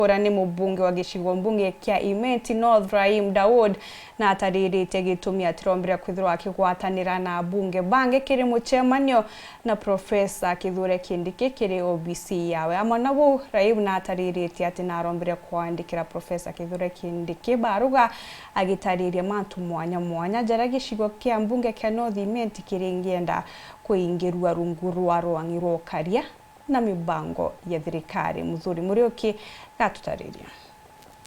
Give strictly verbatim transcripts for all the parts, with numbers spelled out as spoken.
Uria ni mubunge wa gicigo mbunge kia Imenti North, Rahim Daud, na atariritie gitumi atirombire kwithirwa akigwatanira na abunge bangi kiri mucemanio na Profesa Kithure Kindiki kiri obisi yawe. Amwe na buu, Rahim na atariritie ati narombire kwandikira Profesa Kithure Kindiki baruga agitariria mantu mwanya mwanya jaria gicigo kia mbunge kia North Imenti kiringienda kuingirua rungu rwa rwang'i rwa ukaria na mibango ya thirikari. Muthuri Muriuki gatutariria.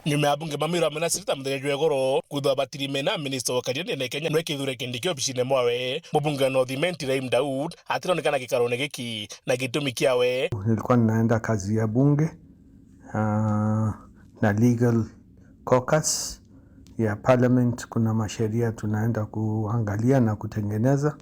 Nyuma ya abunge ba Meru amwe na Sirita muthenya jwa igoro, kwithwa batiri mena minista wa ukaria ndene Kenya nwe Kithure Kindiki obisine mwawe, mubunge wa North Imenti Rahim Daud atiraonekana gikarone giki na gitumi kiawe. Nilikuwa ninaenda kazi ya bunge, ah, na legal caucus ya parliament. Kuna masheria tunaenda kuangalia na kutengeneza,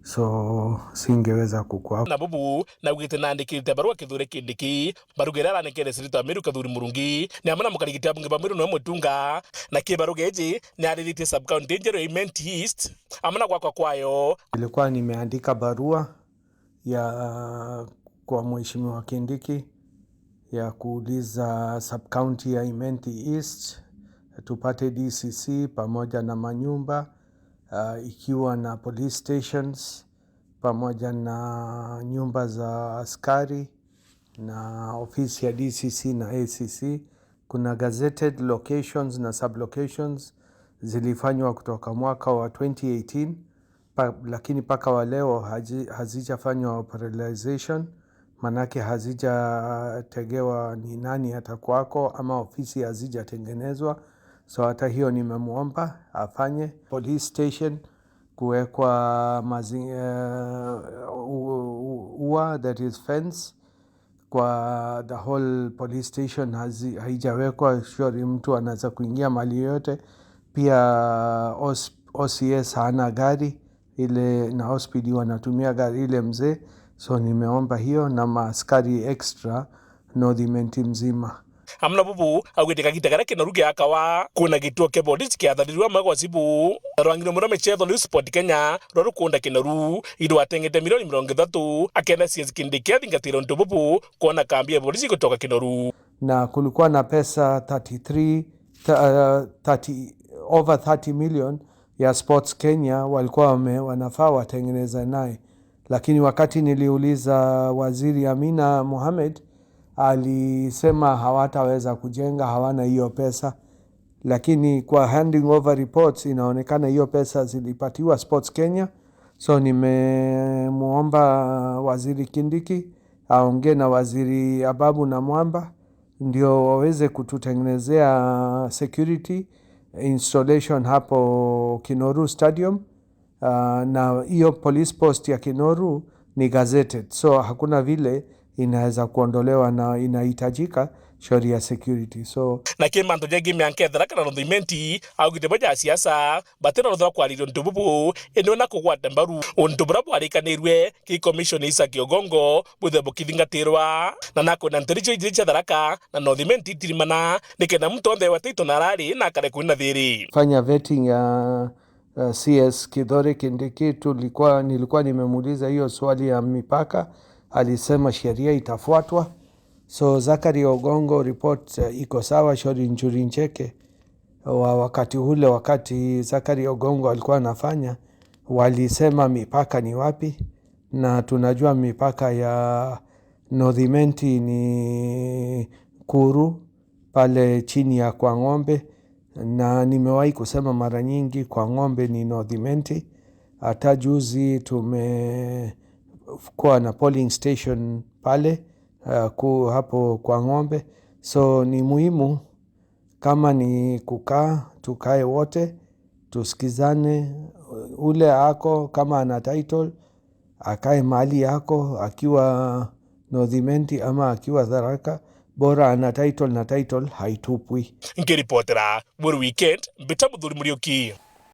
so singeweza kukua. Na bubu naugite naandikirite barua Kithure Kindiki, barua iria aranenkere Sirita wa Meru Kathuri Murungi, ni amwe na mukarigiti abunge ba Meru nwe Mutunga, na ki barua iji ni ariritie sub county njeru ya Imenti East amwe na gwakwa kwayo. Nilikuwa nimeandika barua ya kwa Mheshimiwa Kindiki ya kuuliza sub county ya Imenti East tupate D C C pamoja na manyumba, ah, ikiwa na police stations pamoja na nyumba za askari na ofisi ya D C C na A C C. Kuna gazetted locations na sub-locations zilifanywa kutoka mwaka wa twenty eighteen, pa-, lakini paka wa leo haji-, hazijafanywa operationalization, manake hazijategewa ni nani atakuwako ama ofisi hazijatengenezwa. So hata hiyo nimemuomba afanye police station, kuwekwa mazi-, eh, u-, u-, ua, that is fence, kwa the whole police station hazi-, haijawekwa, sure mtu anaweza kuingia mali yoyote. Pia os-, O C S hana gari ile, na O S P D wanatumia gari ile mzee. So nimeomba hiyo na maaskari extra North Imenti mzima. Amwe na bubu, augite kagita karia kinoru giakawa, kwina gituo kia polisi kiatharirwe amwe gwa Cibu. Na rwang'iro muria michetho riu Sport Kenya rwa rukunda kinoru, irwatengete milioni mirongo ithatu, akena C S Kindiki athingatire untu bubu, kwona kambi ya polisi igutoka kinoru. Na kulikuwa na pesa thirty-three, th-, uh, thirty, over thirty million ya Sports Kenya walikuwa wame-, wanafaa watengeneze naye. Lakini wakati niliuliza Waziri Amina Mohamed, alisema hawataweza kujenga, hawana hiyo pesa. Lakini kwa handing over reports inaonekana hiyo pesa zilipatiwa Sports Kenya. So nimemuomba Waziri Kindiki aongee na Waziri Ababu na Mwamba ndio waweze kututengenezea security installation hapo Kinoru Stadium. Ah, na hiyo police post ya Kinoru ni gazetted, so hakuna vile inaweza kuondolewa na inahitajika shauri ya security. So na ki mantu jengi mianka ethera kana North Imenti, augite bo ja siasa batira ruthwa kwariria untu bubu, indi na kugwata mbaru untu buria bwarikanirue ki commission Isaac Ogongo bwithwe bukithingatirwa, na nakwenda nteri icio ithiri cia Tharaka na North Imenti itirimana, nikenda muntu onthe wa title na arari na akare kuri na thiri. Fanya vetting ya uh, C S Kithure Kindiki, tulikuwa, nilikuwa nimemuuliza hiyo swali ya mipaka, alisema sheria itafuatwa. So Zachary Ogongo report, uh, iko sawa, shauri Njuri Ncheke wa wakati ule, wakati Zachary Ogongo alikuwa anafanya, walisema mipaka ni wapi, na tunajua mipaka ya North Imenti ni Kuru, pale chini ya Kwa Ng'ombe, na nimewahi kusema mara nyingi, Kwa Ng'ombe ni North Imenti. Hata juzi tumekuwa na polling station pale, uh, ku-, hapo Kwa Ng'ombe. So ni muhimu, kama ni kukaa, tukae wote, tusikizane, ule ako kama ana title, akae mahali yako, akiwa North Imenti ama akiwa Tharaka, bora ana title na title haitupwi. Nkiripotera Weru Weekend, mbita Muthuri Muriuki.